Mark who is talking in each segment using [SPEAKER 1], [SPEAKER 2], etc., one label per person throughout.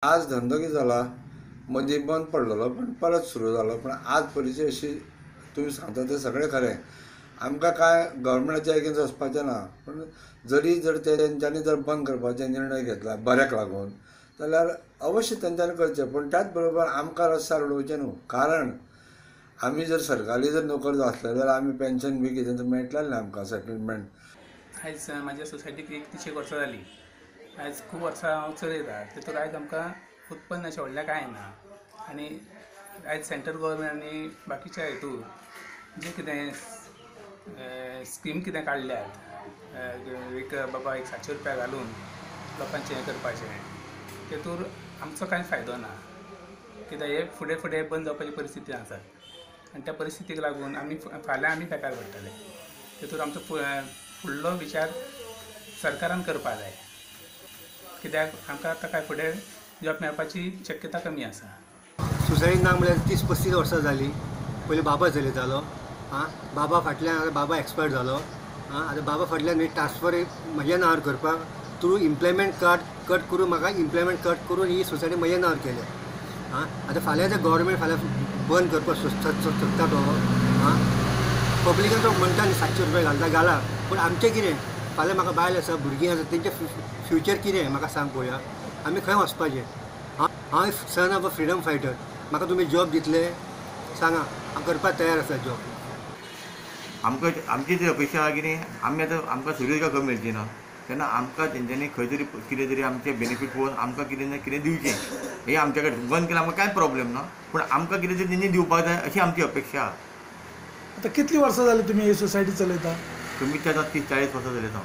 [SPEAKER 1] आज धंदो कितें जाला, मदीं बंद पडलेलो पण परत सुरू जालो. पण आज परिस्थिती अशी तुमी सांगता तें सगळें खरें. आमकां कांय गव्हर्मेंटाच्या एगेन्स्ट वचपाचें ना, पूण जरी जर ते तेंच्यांनी जर बंद करपाचे निर्णय घेतला बऱ्याक लागून जाल्यार अवश्य तेंच्यांनी करचें, पूण त्याच बरोबर आमकां रस्त्यार उडोवचें न्हू. कारण आमी जर सरकारी जर नोकर आसले जाल्यार आमी पेन्शन बी कितें मेळटलें ना आमकां सेटलमेंट.
[SPEAKER 2] आयज म्हाज्या सोसायटीक एक 300 वर्सां जालीं, आयज खूब वर्सां हांव चलयता, तेतूर आयज आमकां उत्पन्न अशें व्हडलें कांय ना. आनी आयज सेंट्रल गव्हर्मेंट आनी बाकीच्या हेतूर जे कितें स्कीम कितें काडल्यात, एक बाबा एक 700 रुपया घालून लोकांचें हें करपाचें, तेतूर आमचो कांय फायदो ना. कित्याक हे फुडें फुडें बंद जावपाची परिस्थिती आसा आनी त्या परिस्थितीक लागून आमी फाल्यां आमी बेकार पडटले. तेतूर आमचो फुडलो विचार सरकारान करपा जाय, कित्याक आमकां आतां कांय फुडें जॉब मेळपाची शक्यता कमी आसा.
[SPEAKER 3] सोसायटी ना म्हळ्यार 30-35 वर्सां जालीं. पयलीं बाबा चलयतालो, आं बाबा फाटल्यान आतां बाबा एक्सपायर्ड जालो. आं आतां बाबा फाटल्यान ट्रान्सफर म्हज्या नांवार करपाक थ्रू इम्प्लॉयमेंट कार्ड कट करून म्हाका इम्प्लॉयमेंट कट करून ही सोसायटी म्हज्या नांवार केल्या. आं आतां फाल्यां जर गव्हर्मेंट फाल्यां बंद करपाक सोदता तो, आं पब्लिकान तो म्हणटा न्ही 700 रुपया घालता घाला, पूण आमचें कितें? फाल्यां म्हाका बायल आसा, भुरगीं आसा, तेंचें फ्युचर कितें म्हाका सांग पळोवया. आमी खंय वचपाचें? हांव son of a freedom fighter, म्हाका तुमी जॉब दितले सांगा? हांव करपाक तयार आसा जॉब.
[SPEAKER 4] आमकां आमची ती अपेक्षा आहा कितें आमी आतां आमकां सुरवेक खंय मेळची ना, तेन्ना आमकां तेंच्यांनी खंय तरी कितें तरी आमचें बेनिफीट पळोवन आमकां कितें ना कितें दिवचें. हें आमच्या कडेन बंद केल्यार आमकां कांय प्रॉब्लेम ना, पूण आमकां कितें तरी तेंच्यांनी दिवपाक जाय अशी आमची अपेक्षा आहा.
[SPEAKER 5] आतां कितलीं वर्सां जालीं तुमी ही सोसायटी चलयता?
[SPEAKER 4] तुमी आतां 30-40 वर्सां चलयता.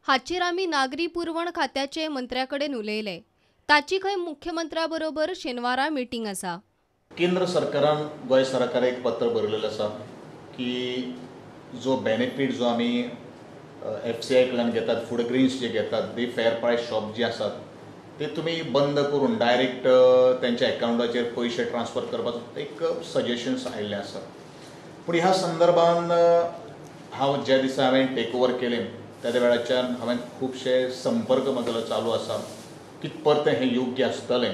[SPEAKER 6] हाचेर आमी नागरी पुरवण खात्याचे मंत्र्या कडेन उलयले. ताची खंय मुख्यमंत्र्या बरोबर शेनवारा मिटींग आसा.
[SPEAKER 7] केंद्र सरकारान गोंय सरकाराक एक पत्र बरयलेलें आसा की जो बेनिफीट जो आमी FCI कडल्यान घेतात, फूड ग्रेन्स जे घेतात, दी फेर प्रायस शॉप जी आसात ते तुमी बंद करून डायरेक्ट तेंच्या एकावंटाचेर पयशे ट्रान्सफर करपाचो एक सजेशन्स आयिल्लें आसा. पूण ह्या संदर्भान हांव ज्या दिसा हांवें टेक ओवर केलें त्या वेळाच्यान हांवें खुबशे संपर्क म्हजो चालू आसा की परतें हें योग्य आसतलें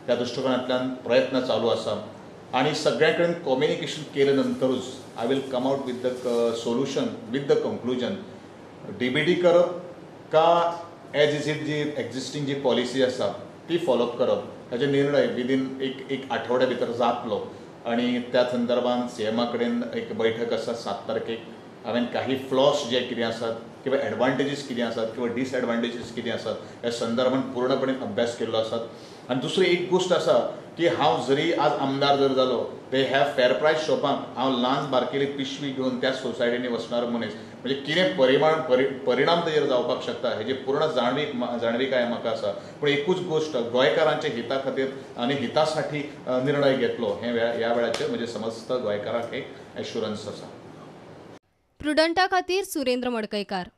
[SPEAKER 7] ह्या दृश्टिकोनांतल्यान प्रयत्न चालू आसा आनी सगळ्यां कडेन कम्युनिकेशन केले नंतरूच I will come out with the solution with the conclusion. DBT करप का as is it G existing ji policy आसा ती फॉलोअप करप हाजे निर्णय विदीन एक आठवड्या भितर जातलो. आनी त्या संदर्भान सीएमा कडेन एक बैठक आसा 7 तारखेक. हांवें काही फ्लॉस जे कितें आसात किंवा एडवांटेजीस कितें आसात किंवा डिसएडवांटेजीस कितें आसात ह्या संदर्भान पूर्णपणे अभ्यास केल्लो आसात. आनी दुसरी एक गोश्ट आसा की हांव जरी आज आमदार जर जालो ते ह्या फेर प्रायस शॉपांक हांव ल्हान बारकेली पिशवी घेवन त्या सोसायटींनी वचणार मनीस, म्हणजे कितें परिणाम तेजेर जावपाक शकता हेजी पूर्ण जाणविकाय म्हाका आसा. पूण एकूच गोश्ट, गोंयकारांच्या हिता खातीर आनी हितासाठी निर्णय घेतलो हें ह्या वेळाचेर म्हणजे समस्त गोंयकारांक एक एश्युरन्स आसा.
[SPEAKER 6] प्रुडंटा खातीर सुरेंद्र मडकयकार.